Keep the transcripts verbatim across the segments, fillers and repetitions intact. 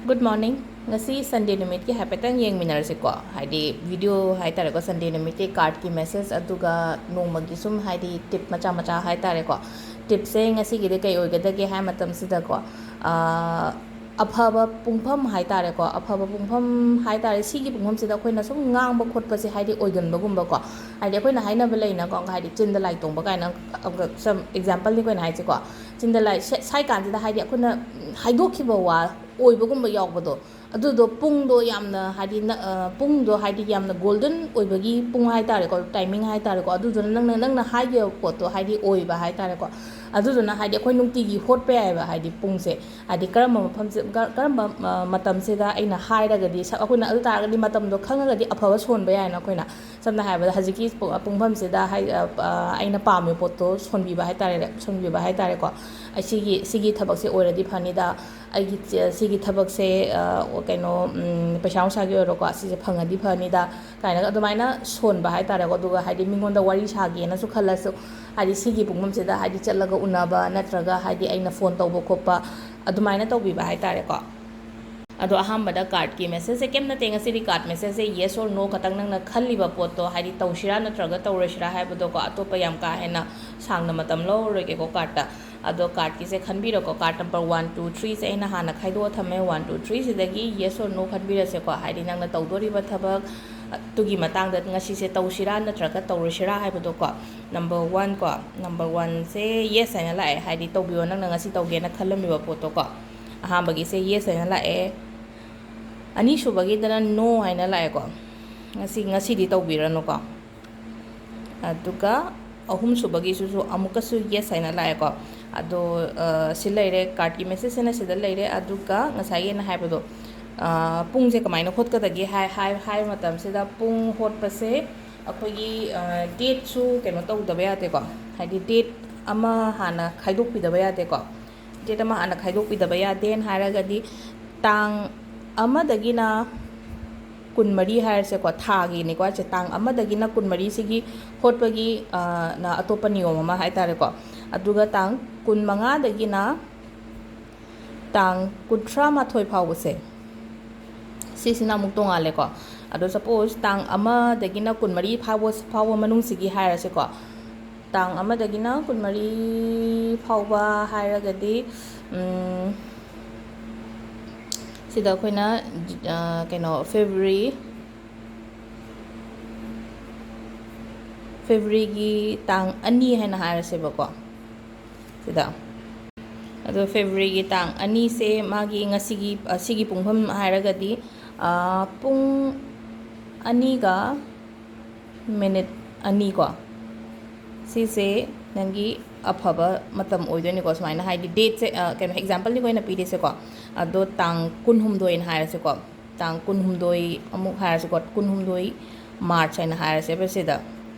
Good morning. ꯉꯁꯤ Sunday ꯅꯨꯃꯤꯠꯀꯤ ꯍꯥꯏꯐꯦꯠꯇꯪ ꯌꯦꯡꯃꯤꯟꯅꯔꯁꯤꯀꯣ, ꯍꯥꯏꯗꯤ video ꯍꯥꯏꯇꯥꯔꯦꯀꯣ, Sunday ꯅꯨꯃꯤꯠꯀꯤ cardꯀꯤ message, ꯑꯗꯨꯒ ꯅꯣꯡꯃꯒꯤ ꯁꯨꯝ ꯍꯥꯏꯗꯤ tip ꯃꯆꯥ ꯃꯆꯥ ꯍꯥꯏꯇꯥꯔꯦꯀꯣ꯫ Tipꯁꯦ ꯉꯁꯤꯒꯤꯗꯤ ꯀꯩ ꯑꯣꯏꯒꯗꯒꯦ ꯍꯥꯏ ꯃꯇꯝꯁꯤꯗꯀꯣ, ꯑꯥ, ꯑꯐꯕ ꯄꯨꯡꯐꯝ ꯍꯥꯏꯇꯥꯔꯦꯀꯣ, ꯑꯐꯕ ꯄꯨꯡꯐꯝ ꯍꯥꯏꯇꯥꯔꯦ, ꯁꯤꯒꯤ ꯄꯨꯡꯐꯝꯁꯤꯗ ꯑꯩꯈꯣꯏꯅ ꯁꯨꯝ ꯉꯥꯡꯕ ꯈꯣꯠꯄꯁꯦ ꯍꯥꯏꯗꯤ ꯑꯣꯏꯒꯟꯕꯒꯨꯝꯕꯀꯣ, ꯍꯥꯏꯗꯤ ꯑꯩꯈꯣꯏꯅ ꯍꯥꯏꯅꯕ ꯂꯩꯅꯀꯣ, ꯍꯥꯏꯗꯤ ꯆꯤꯟꯗ ꯂꯥꯏ ꯇꯣꯡꯕ ꯀꯥꯏꯅ, some exampleꯅꯤꯀꯣ ꯑꯩꯅ ꯍꯥꯏꯁꯦꯀꯣ, ꯆꯤꯟꯗ ꯂꯥꯏ ꯁꯦ-, ꯁꯥꯏ ꯀꯥꯟꯁꯤꯗ ꯍꯥꯏꯗꯤ ꯑꯩꯈꯣꯏꯅ ꯍꯥꯏꯗꯣꯛꯈꯤꯕ ꯋꯥ ꯑꯣꯏꯕꯒꯨꯝꯕ ꯌꯥꯎꯕꯗꯣ, ꯑꯗꯨꯗꯣ ꯄꯨꯡꯗꯣ ꯌꯥꯝꯅ ꯍꯥꯏꯗꯤ ꯅ-, ꯑ, ꯄꯨꯡꯗꯣ ꯍꯥꯏꯗꯤ ꯌꯥꯝꯅ golden ꯑꯣꯏꯕꯒꯤ ꯄꯨꯡ ꯍꯥꯏꯇꯥꯔꯦꯀꯣ, timing ꯍꯥꯏꯇꯥꯔꯦꯀꯣ, ꯑꯗꯨꯗꯨꯅ ꯅꯪꯅ, ꯅꯪꯅ ꯍꯥꯏꯈꯤꯕ ꯄꯣꯠꯇꯣ ꯍꯥꯏꯗꯤ ꯑꯣꯏꯕ ꯍꯥꯏꯇꯥꯔꯦꯀꯣ꯫ ꯑꯗꯨꯗꯨꯅ ꯍꯥꯏꯗꯤ ꯑꯩꯈꯣꯏ ꯅꯨꯡꯇꯤꯒꯤ ꯍꯣꯠꯄ ꯌꯥꯏꯑꯕ, ꯍꯥꯏꯗꯤ ꯄꯨꯡꯁꯦ ꯍꯥꯏꯗꯤ ꯀꯔꯝꯕ ꯃꯐꯝꯁꯦ, ꯀ-, ꯀꯔꯝꯕ, ꯑ, ꯃꯇꯝꯁꯤꯗ ꯑꯩꯅ ꯍꯥꯏꯔꯒꯗꯤ ꯁ-, ꯑꯩꯈꯣꯏꯅ ꯑꯗꯨ ꯇꯥꯔꯒꯗꯤ ꯃꯇꯝꯗꯣ ꯈꯪꯉꯒꯗꯤ ꯑꯐꯕ ꯁꯣꯟꯕ ꯌꯥꯏꯅ ꯑꯩꯈꯣꯏꯅ꯫ ꯁꯝꯅ ꯍꯥꯏꯔꯕꯗ ꯍꯧꯖꯤꯛꯀꯤ ꯄꯨ-, ꯄꯨꯡꯐꯝꯁꯤꯗ ꯍꯥꯏ-, ꯑ, ꯑ, ꯑꯩꯅ ꯄꯥꯝꯃꯤꯕ ꯄꯣꯠꯇꯣ ꯁꯣꯟꯕꯤꯕ ꯍꯥꯏꯇꯥꯔꯦ, ꯁꯣꯟꯕꯤꯕ ꯍꯥꯏꯇꯥꯔꯦꯀꯣ꯫ ꯑꯩ ꯁꯤꯒꯤ, ꯁꯤꯒꯤ ꯊꯕꯛꯁꯦ ꯑꯣꯏꯔꯗꯤ ꯐꯅꯤꯗ, ꯑꯩꯒꯤ ꯆ-, ꯁꯤꯒꯤ ꯊꯕꯛꯁꯦ, ꯑ, ꯀꯩꯅꯣ, ꯎꯝ, ꯄꯩꯁꯥ ꯅꯨꯡꯁꯥꯒꯤ ꯑꯣꯏꯔꯣꯀꯣ, ꯁꯤꯁꯦ ꯐꯪꯉꯗꯤ ꯐꯅꯤꯗ ꯀꯥꯏꯅꯒ ꯑꯗꯨꯃꯥꯏꯅ ꯁꯣꯟꯕ ꯍꯥꯏꯇꯥꯔꯦꯀꯣ꯫ ꯑꯗꯨꯒ ꯍꯥꯏꯗꯤ ꯃꯤꯉꯣꯟꯗ ꯋꯥꯔꯤ ꯁꯥꯒꯦꯅꯁꯨ ꯈꯜꯂꯁꯨ, ꯍꯥꯏꯗꯤ ꯁꯤꯒꯤ ꯄꯨꯡꯐꯝꯁꯤꯗ ꯍꯥꯏꯗꯤ ꯆꯠꯂꯒ ꯎꯅꯕ ꯅꯠꯇ꯭ꯔꯒ ꯍꯥꯏꯗꯤ ꯑꯩꯅ phone ꯇꯧꯕ ꯈꯣꯠꯄ ꯑꯗꯨꯃꯥꯏꯅ ꯇꯧꯕꯤꯕ ꯍꯥꯏꯇꯥꯔꯦꯀꯣ꯫ ꯑꯗꯣ ꯑꯍꯥꯟꯕꯗ cardꯀꯤ messageꯁꯦ ꯀꯩꯝ ꯅꯠꯇꯦ, ꯉꯁꯤꯗꯤ card messageꯁꯦ yes or no ꯈꯛꯇꯪ, ꯅꯪꯅ ꯈꯜꯂꯤꯕ ꯄꯣꯠꯇꯣ ꯍꯥꯏꯗꯤ ꯇꯧꯁꯤꯔꯥ ꯅꯠꯇ꯭ꯔꯒ ꯇꯧꯔꯣꯏꯁꯤꯔꯥ ꯍꯥꯏꯕꯗꯣꯀꯣ, ꯑꯇꯣꯞꯄ ꯌꯥꯝ ꯀꯥ ꯍꯦꯟꯅ ꯁꯥꯡꯅ ꯃꯇꯝ ꯂꯧꯔꯔꯣꯏꯒꯦꯀꯣ cardꯇ꯫ ꯑꯗꯣ cardꯀꯤꯁꯦ ꯈꯟꯕꯤꯔꯣꯀꯣ, card number one, two, threeꯁꯦ ꯑꯩꯅ ꯍꯥꯟꯅ ꯈꯥꯏꯗꯣꯛꯑ ꯊꯝꯃꯦ꯫ One, two, threeꯁꯤꯗꯒꯤ yes or no ꯈꯟꯕꯤꯔꯁꯦꯀꯣ, ꯍꯥꯏꯗꯤ ꯅꯪꯅ ꯇꯧꯗꯣꯔꯤꯕ ꯊꯕꯛ ꯑꯗꯨꯒꯤ ꯃꯇꯥꯡꯗ ꯉꯁꯤꯁꯦ ꯇꯧꯁꯤꯔꯥ ꯅꯠꯇ꯭ꯔꯒ ꯇꯧꯔꯣꯏꯁꯤꯔꯥ ꯍꯥꯏꯕꯗꯣꯀꯣ꯫ Number one ꯀꯣ, number oneꯁꯦ yes ꯍꯥꯏꯅ ꯂꯥꯛꯑꯦ, ꯍꯥꯏꯗꯤ ꯇꯧꯕꯤꯌꯣ ꯅꯪꯅ ꯉꯁꯤ ꯇꯧꯒꯦꯅ ꯈꯜꯂꯝꯃꯤꯕ ꯄꯣꯠꯇꯣꯀꯣ꯫ ꯑꯍꯥꯟꯕꯒꯤꯁꯦ yes ꯍꯥꯏꯅ ꯂꯥꯛꯑꯦ꯫ ꯑꯅꯤꯁꯨꯕꯒꯤꯗꯅ no ꯍꯥꯏꯅ ꯂꯥꯛꯑꯦꯀꯣ꯫ ꯉꯁꯤ, ꯉꯁꯤꯗꯤ ꯇꯧꯕꯤꯔꯅꯨꯀꯣ꯫ ꯑꯗꯨꯒ ꯑꯍꯨꯝꯁꯨꯕꯒꯤꯁꯤꯁꯨ ꯑꯃꯨꯛꯀꯁꯨ yes ꯍꯥꯏꯅ ꯂꯥꯛꯑꯦꯀꯣ꯫ ꯑꯗꯣ, ꯑ, ꯁꯤ ꯂꯩꯔꯦ, cardꯀꯤ messageꯁꯤꯅ ꯁꯤꯗ ꯂꯩꯔꯦ꯫ ꯑꯗꯨꯒ ꯉꯁꯥꯏꯒꯤ ꯑꯩꯅ ꯍꯥꯏꯕꯗꯣ, ꯑ, ꯄꯨꯡꯁꯦ ꯀꯃꯥꯏꯅ ꯍꯣꯠꯀꯗꯒꯦ ꯍꯥꯏ-, ꯍꯥꯏ-, ꯍꯥꯏꯕ ꯃꯇꯝꯁꯤꯗ ꯄꯨꯡ ꯍꯣꯠꯄꯁꯦ ꯑꯩꯈꯣꯏꯒꯤ, ꯑ, dateꯁꯨ ꯀꯩꯅꯣ ꯇꯧꯗꯕ ꯌꯥꯗꯦꯀꯣ꯫ ꯍꯥꯏꯗꯤ date ꯑꯃ ꯍꯥꯟꯅ ꯈꯥꯏꯗꯣꯛꯄꯤꯗꯕ ꯌꯥꯗꯦꯀꯣ꯫ Date ꯑꯃ ꯍꯥꯟꯅ ꯈꯥꯏꯗꯣꯛꯄꯤꯗꯕ ꯌꯥꯗꯦꯅ ꯍꯥꯏꯔꯒꯗꯤ ꯇꯥꯡ ꯑꯃꯗꯒꯤꯅ ꯀꯨꯟꯃꯔꯤ ꯍꯥꯏꯔꯁꯦꯀꯣ, ꯊꯥꯒꯤꯅꯤꯀꯣ ꯍꯥꯏꯁꯦ, ꯇꯥꯡ ꯑꯃꯗꯒꯤꯅ ꯀꯨꯟꯃꯔꯤꯁꯤꯒꯤ ꯍꯣꯠꯄꯒꯤ, ꯑ, ꯅ ꯑꯇꯣꯞꯄ ꯅꯤꯌꯣꯝ ꯑꯃ ꯍꯥꯏꯇꯥꯔꯦꯀꯣ꯫ ꯑꯗꯨꯒ ꯇꯥꯡ ꯀꯨꯟꯃꯉꯥꯗꯒꯤꯅ ꯇꯥꯡ ꯀꯨꯟꯊ꯭ꯔꯥ ꯃꯥꯊꯣꯏ ꯐꯥꯎꯕꯁꯦ, ꯁꯤꯁꯤꯅ ꯑꯃꯨꯛ ꯇꯣꯡꯉꯥꯜꯂꯦꯀꯣ꯫ ꯑꯗꯣ ꯁꯄꯣꯁ ꯇꯥꯡ ꯑꯃꯗꯒꯤꯅ ꯀꯨꯟꯃꯔꯤ ꯐꯥꯎꯕ, ꯐꯥꯎꯕ ꯃꯅꯨꯡꯁꯤꯒꯤ ꯍꯥꯏꯔꯁꯦꯀꯣ꯫ ꯇꯥꯡ ꯑꯃꯗꯒꯤꯅ ꯀꯨꯟꯃꯔꯤ ꯐꯥꯎꯕ ꯍꯥꯏꯔꯒꯗꯤ, ꯎꯝ, ꯁꯤꯗ ꯑꯩꯈꯣꯏꯅ, ꯑ, ꯀꯩꯅꯣ, ꯐꯦꯕ꯭ꯔꯨꯋꯔꯤ, ꯐꯦꯕ꯭ꯔꯨꯋꯔꯤꯒꯤ ꯇꯥꯡ ꯑꯅꯤ ꯍꯥꯏꯅ ꯍꯥꯏꯔꯁꯦꯕꯀꯣ꯫ ꯁꯤꯗ, ꯑꯗꯣ ꯐꯦꯕ꯭ꯔꯨꯋꯔꯤꯒꯤ ꯇꯥꯡ ꯑꯅꯤꯁꯦ ꯃꯥꯒꯤ ꯉꯁꯤꯒꯤ, ꯑ, ꯁꯤꯒꯤ ꯄꯨꯡꯐꯝ ꯍꯥꯏꯔꯒꯗꯤ, ꯑ, ꯄꯨꯡ ꯑꯅꯤꯒ ꯃꯤꯅꯤꯠ ꯑꯅꯤꯀꯣ, ꯁꯤꯁꯦ ꯅꯪꯒꯤ ꯑꯐꯕ ꯃꯇꯝ ꯑꯣꯏꯗꯣꯏꯅꯤꯀꯣ꯫ ꯁꯨꯃꯥꯏꯅ ꯍꯥꯏꯗꯤ ꯗꯦꯠꯁꯦ, ꯑ, ꯀꯩꯅꯣ, ꯑꯦꯛꯖꯥꯝꯄꯜꯅꯤꯀꯣ ꯑꯩꯅ ꯄꯤꯔꯤꯁꯦꯀꯣ꯫ ꯑꯗꯣ ꯇꯥꯡ ꯀꯨꯟꯍꯨꯝꯗꯣꯏꯅ ꯍꯥꯏꯔꯁꯦꯀꯣ, ꯇꯥꯡ ꯀꯨꯟꯍꯨꯝꯗꯣꯏ ꯑꯃꯨꯛ ꯍꯥꯏꯔꯁꯤꯀꯣ, ꯀꯨꯟꯍꯨꯝꯗꯣꯏ ꯃꯥꯔꯆ ꯍꯥꯏꯅ ꯍꯥꯏꯔꯁꯦꯕ꯫ ꯁꯤꯗ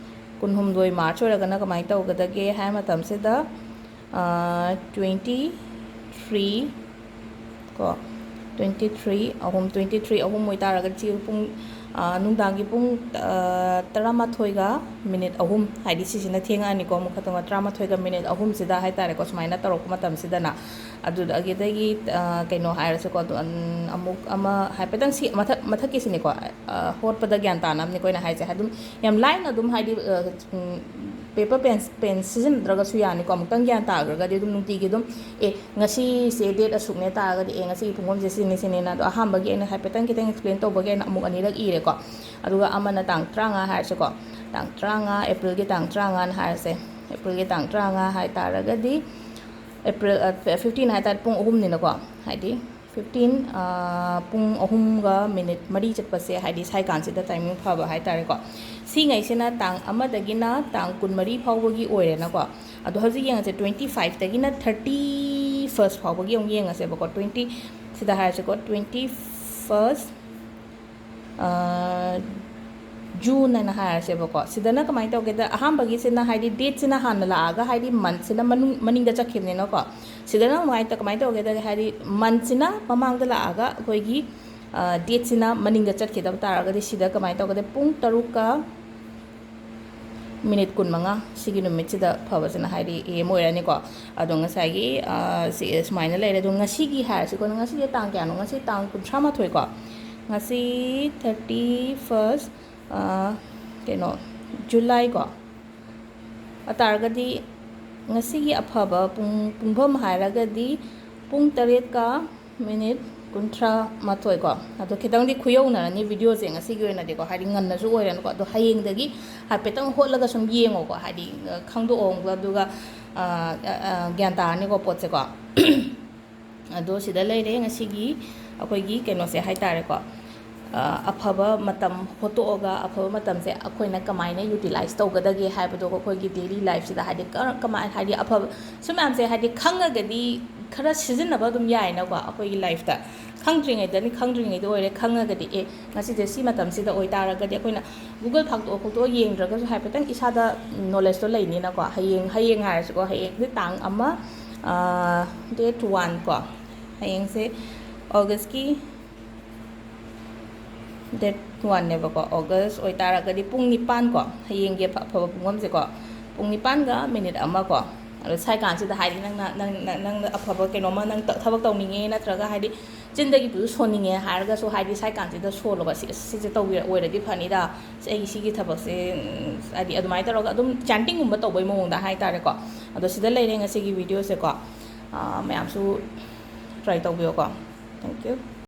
ꯀꯨꯟꯍꯨꯝꯗꯣꯏ ꯃꯥꯔꯆ ꯑꯣꯏꯔꯒꯅ ꯀꯃꯥꯏꯅ ꯇꯧꯒꯗꯒꯦ ꯍꯥꯏ ꯃꯇꯝꯁꯤꯗ, ꯑ, ꯇ꯭ꯋꯦꯟꯇꯤ ꯊ꯭ꯔꯤ ꯀꯣ, ꯇ꯭ꯋꯦꯟꯇꯤ ꯊ꯭ꯔꯤ ꯑꯍꯨꯝ, ꯇ꯭ꯋꯦꯟꯇꯤ ꯊ꯭ꯔꯤ ꯑꯍꯨꯝ ꯑꯣꯏꯇꯥꯔꯒꯗꯤ ꯁꯤ ꯄꯨꯡ, ꯑ, ꯅꯨꯡꯗꯥꯡꯒꯤ ꯄꯨꯡ, ꯑ, ꯇꯔꯥꯃꯥꯊꯣꯏꯒ ꯃꯤꯅꯤꯠ ꯑꯍꯨꯝ, ꯍꯥꯏꯗꯤ ꯁꯤꯁꯤꯅ ꯊꯦꯡꯉꯛꯑꯅꯤꯀꯣ꯫ ꯑꯃꯨꯛ ꯈꯛꯇꯪ ꯇꯔꯥꯃꯥꯊꯣꯏꯒ ꯃꯤꯅꯤꯠ ꯑꯍꯨꯝꯁꯤꯗ ꯍꯥꯏꯇꯥꯔꯦꯀꯣ, ꯁꯨꯃꯥꯏꯅ ꯇꯧꯔꯛꯄ ꯃꯇꯝꯁꯤꯗꯅ꯫ ꯑꯗꯨꯗꯒꯤꯗꯒꯤ, ꯑ, ꯀꯩꯅꯣ ꯍꯥꯏꯔꯁꯤꯀꯣ, ꯑꯗꯨ, ꯑꯟ-, ꯑꯃꯨꯛ ꯑꯃ ꯍꯥꯏꯐꯦꯠꯇꯪ ꯁꯤ ꯃꯊꯛ, ꯃꯊꯛꯀꯤꯁꯤꯅꯤꯀꯣ, ꯑ, ꯍꯣꯠꯄꯗ ꯒ꯭ꯌꯥꯟ ꯇꯥꯅꯕꯅꯤꯀꯣ ꯑꯩꯅ ꯍꯥꯏꯁꯦ꯫ ꯑꯗꯨꯝ ꯌꯥꯝ ꯂꯥꯏꯅ ꯑꯗꯨꯝ ꯍꯥꯏꯗꯤ, ꯑ, ꯎꯝ, ꯄꯦꯄꯔ ꯄꯦꯟ, ꯄꯦꯟ ꯁꯤꯖꯤꯟꯅꯗ꯭ꯔꯒꯁꯨ ꯌꯥꯅꯤꯀꯣ꯫ ꯑꯃꯨꯛꯇꯪ ꯒ꯭ꯌꯥꯟ ꯇꯥꯈ꯭ꯔꯒꯗꯤ ꯑꯗꯨꯝ ꯅꯨꯡꯇꯤꯒꯤ ꯑꯗꯨꯝ, "ꯑꯦ, ꯉꯁꯤꯁꯦ ꯗꯦꯠ ꯑꯁꯨꯛꯅꯦ ꯇꯥꯔꯒꯗꯤ, ꯑꯦ, ꯉꯁꯤꯒꯤ ꯄꯨꯡꯐꯝꯁꯦ ꯁꯤꯅꯤ, ꯁꯤꯅꯤꯅ", ꯑꯗꯣ ꯑꯍꯥꯟꯕꯒꯤ ꯑꯩꯅ ꯍꯥꯏꯐꯦꯠꯇꯪ ꯈꯤꯇꯪ ꯑꯦꯛꯁꯄ꯭ꯂꯦꯟ ꯇꯧꯕꯒꯤ ꯑꯩꯅ ꯑꯃꯨꯛ ꯑꯅꯤꯔꯛ ꯏꯔꯦꯀꯣ꯫ ꯑꯗꯨꯒ ꯑꯃꯅ ꯇꯥꯡ ꯇꯔꯥꯃꯉꯥ ꯍꯥꯏꯔꯁꯤꯀꯣ, ꯇꯥꯡ ꯇꯔꯥꯃꯉꯥ, ꯑꯦꯄ꯭ꯔꯤꯜꯒꯤ ꯇꯥꯡ ꯇꯔꯥꯃꯉꯥꯅ ꯍꯥꯏꯔꯁꯦ꯫ ꯑꯦꯄ꯭ꯔꯤꯜꯒꯤ ꯇꯥꯡ ꯇꯔꯥꯃꯉꯥ ꯍꯥꯏ ꯇꯥꯔꯒꯗꯤ, ꯑꯦꯄ꯭ꯔꯤꯜ, ꯑ, ꯐꯤꯐꯇꯤꯟ ꯍꯥꯏ ꯇꯥꯔꯗꯤ ꯄꯨꯡ ꯑꯍꯨꯝꯅꯤꯅꯀꯣ, ꯍꯥꯏꯗꯤ ꯐꯤꯐꯇꯤꯟ, ꯑ, ꯄꯨꯡ ꯑꯍꯨꯝꯒ ꯃꯤꯅꯤꯠ ꯃꯔꯤ ꯆꯠꯄꯁꯦ, ꯍꯥꯏꯗꯤ ꯁꯥꯏ ꯀꯥꯟꯁꯤꯗ ꯇꯥꯏꯃꯤꯡ ꯐꯕ ꯍꯥꯏ ꯇꯥꯔꯦꯀꯣ꯫ ꯁꯤꯉꯩꯁꯤꯅ ꯇꯥꯡ ꯑꯃꯗꯒꯤꯅ ꯇꯥꯡ ꯀꯨꯟꯃꯔꯤ ꯐꯥꯎꯕꯒꯤ ꯑꯣꯏꯔꯦꯅꯀꯣ꯫ ꯑꯗꯣ ꯍꯧꯖꯤꯛ ꯌꯦꯡꯉꯁꯦ, ꯇ꯭ꯋꯦꯟꯇꯤ ꯐꯥꯏꯚꯇꯒꯤꯅ ꯊꯥꯔꯇꯤ ꯐꯥꯔꯁ ꯐꯥꯎꯕꯒꯤ ꯑꯃꯨꯛ ꯌꯦꯡꯉꯁꯦꯕꯀꯣ꯫ ꯇ꯭ꯋꯦꯟꯇꯤ, ꯁꯤꯗ ꯍꯥꯏꯔꯁꯦꯀꯣ, ꯇ꯭ꯋꯦꯟꯇꯤ ꯐꯥꯔꯁ, ꯑ, ꯖꯨꯟ ꯍꯥꯏꯅ ꯍꯥꯏꯔꯁꯦꯕꯀꯣ꯫ ꯁꯤꯗꯅ ꯀꯃꯥꯏꯅ ꯇꯧꯒꯦꯗ, ꯑꯍꯥꯟꯕꯒꯤꯁꯤꯅ ꯍꯥꯏꯗꯤ ꯗꯦꯠꯁꯤꯅ ꯍꯥꯟꯅ ꯂꯥꯛꯑꯒ, ꯍꯥꯏꯗꯤ ꯃꯟꯠꯁꯤꯅ ꯃꯅꯨꯡ, ꯃꯅꯤꯡꯗ ꯆꯠꯈꯤꯕꯅꯤꯅꯀꯣ꯫ ꯁꯤꯗꯅ ꯀꯃꯥꯏꯅ ꯇꯧ-, ꯀꯃꯥꯏꯅ ꯇꯧꯒꯦꯗ, ꯍꯥꯏꯗꯤ ꯃꯟꯠꯁꯤꯅ ꯃꯃꯥꯡꯗ ꯂꯥꯛꯑꯒ ꯑꯩꯈꯣꯏꯒꯤ, ꯑ, ꯗꯦꯠꯁꯤꯅ ꯃꯅꯤꯡꯗ ꯆꯠꯈꯤꯗꯕ ꯇꯥꯔꯒꯗꯤ ꯁꯤꯗ ꯀꯃꯥꯏꯅ ꯇꯧꯒꯦꯗ, ꯄꯨꯡ ꯇꯔꯨꯛꯀ ꯃꯤꯅꯤꯠ ꯀꯨꯟꯃꯉꯥ ꯁꯤꯒꯤ ꯅꯨꯃꯤꯠꯁꯤꯗ ꯐꯕꯁꯤꯅ ꯍꯥꯏꯗꯤ ꯑꯦ ꯑꯦꯝ ꯑꯣꯏꯔꯅꯤꯀꯣ꯫ ꯑꯗꯣ ꯉꯁꯥꯏꯒꯤ, ꯑ, ꯁꯤ ꯁꯨꯃꯥꯏꯅ ꯂꯩꯔꯦ꯫ ꯑꯗꯣ ꯉꯁꯤꯒꯤ ꯍꯥꯏꯔꯁꯤꯀꯣ, ꯉꯁꯤꯁꯦ ꯇꯥꯡ ꯀꯌꯥꯅꯣ? ꯉꯁꯤ ꯇꯥꯡ ꯀꯨꯟꯊ꯭ꯔꯥ ꯃꯥꯊꯣꯏꯀꯣ꯫ ꯉꯁꯤ thirty first, ꯑ, ꯀꯩꯅꯣ, ꯖꯨꯂꯥꯏ ꯀꯣ꯫ ꯑꯇꯥꯔꯒꯗꯤ ꯉꯁꯤꯒꯤ ꯑꯐꯕ ꯄꯨꯡ, ꯄꯨꯡꯐꯝ ꯍꯥꯏꯔꯒꯗꯤ ꯄꯨꯡ ꯇꯔꯦꯠꯀ ꯃꯤꯅꯤꯠ ꯀꯨꯟꯊ꯭ꯔꯥ ꯃꯥꯊꯣꯏꯀꯣ꯫ ꯑꯗꯣ ꯈꯤꯇꯪꯗꯤ ꯈꯨꯌꯧꯅꯔꯅꯤ ꯚꯤꯗꯤꯑꯣꯁꯦ ꯉꯁꯤꯒꯤ ꯑꯣꯏꯅꯗꯤꯀꯣ, ꯍꯥꯏꯗꯤ ꯉꯟꯅꯁꯨ ꯑꯣꯏꯔꯅꯤꯀꯣ꯫ ꯑꯗꯣ ꯍꯌꯦꯡꯗꯒꯤ ꯍꯥꯏꯐꯦꯠꯇꯪ ꯍꯣꯠꯂꯒ ꯁꯨꯝ ꯌꯦꯡꯉꯣꯀꯣ, ꯍꯥꯏꯗꯤ, ꯑ, ꯈꯪꯗꯣꯛꯑꯣ꯫ ꯑꯗꯨꯒ, ꯑ, ꯑ, ꯑ, ꯒ꯭ꯌꯥꯟ ꯇꯥꯔꯅꯤꯀꯣ ꯄꯣꯠꯁꯦꯀꯣ꯫ ꯑꯗꯣ ꯁꯤꯗ ꯂꯩꯔꯦ ꯉꯁꯤꯒꯤ ꯑꯩꯈꯣꯏꯒꯤ ꯀꯩꯅꯣꯁꯦ ꯍꯥꯏꯇꯥꯔꯦꯀꯣ꯫ ꯑ, ꯑꯐꯕ ꯃꯇꯝ ꯍꯣꯠꯇꯣꯛꯑꯒ ꯑꯐꯕ ꯃꯇꯝꯁꯦ ꯑꯩꯈꯣꯏꯅ ꯀꯃꯥꯏꯅ ꯌꯨꯇꯤꯂꯥꯏꯁ ꯇꯧꯒꯗꯒꯦ ꯍꯥꯏꯕꯗꯣ ꯑꯩꯈꯣꯏꯒꯤ ꯗꯦꯂꯤ ꯂꯥꯏꯐꯁꯤꯗ ꯍꯥꯏꯗꯤ ꯀꯔ-, ꯀꯃꯥꯏ-, ꯍꯥꯏꯗꯤ ꯑꯐꯕ ꯁꯨꯝ ꯃꯌꯥꯝꯁꯦ ꯍꯥꯏꯗꯤ ꯈꯪꯉꯒꯗꯤ ꯈꯔ ꯁꯤꯖꯤꯟꯅꯕ ꯑꯗꯨꯝ ꯌꯥꯏꯅꯀꯣ ꯑꯩꯈꯣꯏꯒꯤ ꯂꯥꯏꯐꯇ꯫ ꯈꯪꯗ꯭ꯔꯤꯉꯩꯗꯅꯤ, ꯈꯪꯗ꯭ꯔꯤꯉꯩꯗ ꯑꯣꯏꯔꯦ, ꯈꯪꯉꯒꯗꯤ ꯑꯦ ꯉꯁꯤꯁꯦ ꯁꯤ ꯃꯇꯝꯁꯤꯗ ꯑꯣꯏꯇꯥꯔꯒꯗꯤ ꯑꯩꯈꯣꯏꯅ Google ꯐꯥꯛꯇꯣꯛꯑ ꯈꯣꯠꯇꯣꯛꯑ ꯌꯦꯡꯗ꯭ꯔꯒꯁꯨ ꯍꯥꯏꯐꯦꯠꯇꯪ ꯏꯁꯥꯗ ꯅꯣꯂꯦꯖꯇꯣ ꯂꯩꯅꯤꯅꯀꯣ꯫ ꯍꯌꯦꯡ, ꯍꯌꯦꯡ ꯍꯥꯏꯔꯁꯤꯀꯣ, ꯍꯌꯦꯡꯁꯦ ꯇꯥꯡ ꯑꯃ, ꯑ, date one ꯀꯣ꯫ ꯍꯌꯦꯡꯁꯦ ꯑꯣꯒꯁꯀꯤ date one ꯅꯦꯕꯀꯣ꯫ ꯑꯣꯒꯁ ꯑꯣꯏꯇꯥꯔꯒꯗꯤ ꯄꯨꯡ ꯅꯤꯄꯥꯟ ꯀꯣ, ꯍꯌꯦꯡꯒꯤ ꯑꯐ-, ꯑꯐꯕ ꯄꯨꯡꯐꯝꯁꯦꯀꯣ, ꯄꯨꯡ ꯅꯤꯄꯥꯟꯒ ꯃꯤꯅꯤꯠ ꯑꯃ ꯀꯣ꯫ ꯑꯗꯣ ꯁ꯭ꯋꯥꯏ ꯀꯥꯟꯁꯤꯗ ꯍꯥꯏꯗꯤ ꯅꯪꯅ, ꯅꯪ-, ꯅꯪ-, ꯅꯪꯅ ꯑꯐꯕ ꯀꯩꯅꯣꯝꯃ ꯅꯪ ꯇ-, ꯊꯕꯛ ꯇꯧꯅꯤꯡꯉꯦ ꯅꯠꯇ꯭ꯔꯒ ꯍꯥꯏꯗꯤ ꯆꯤꯟꯗꯒꯤꯕꯨꯁꯨ ꯁꯣꯟꯅꯤꯡꯉꯦ ꯍꯥꯏꯔꯒꯁꯨ ꯍꯥꯏꯗꯤ ꯁ꯭ꯋꯥꯏ ꯀꯥꯟꯁꯤꯗ ꯁꯣꯜꯂꯣꯕ꯫ "ꯁꯤ, ꯑꯁ, ꯁꯤꯁꯦ ꯇꯧꯕꯤꯔ-, ꯑꯣꯏꯔꯗꯤ ꯐꯅꯤꯗ꯫ ꯁꯤ ꯑꯩꯒꯤ ꯁꯤꯒꯤ ꯊꯕꯛꯁꯦ, ꯎꯝ, ꯍꯥꯏꯗꯤ ꯑꯗꯨꯃꯥꯏꯅ ꯇꯧꯔꯒ ꯑꯗꯨꯝ ꯆꯦꯟꯇꯤꯡꯒꯨꯝꯕ ꯇꯧꯕꯩ ꯃꯑꯣꯡꯗ ꯍꯥꯏꯇꯥꯔꯦꯀꯣ"꯫ ꯑꯗꯣ ꯁꯤꯗ ꯂꯩꯔꯦ ꯉꯁꯤꯒꯤ ꯚꯤꯗꯤꯑꯣꯁꯦꯀꯣ꯫ ꯑꯥ, ꯃꯌꯥꯝꯁꯨ try ꯇꯧꯕꯤꯌꯣꯀꯣ꯫ Thank you꯫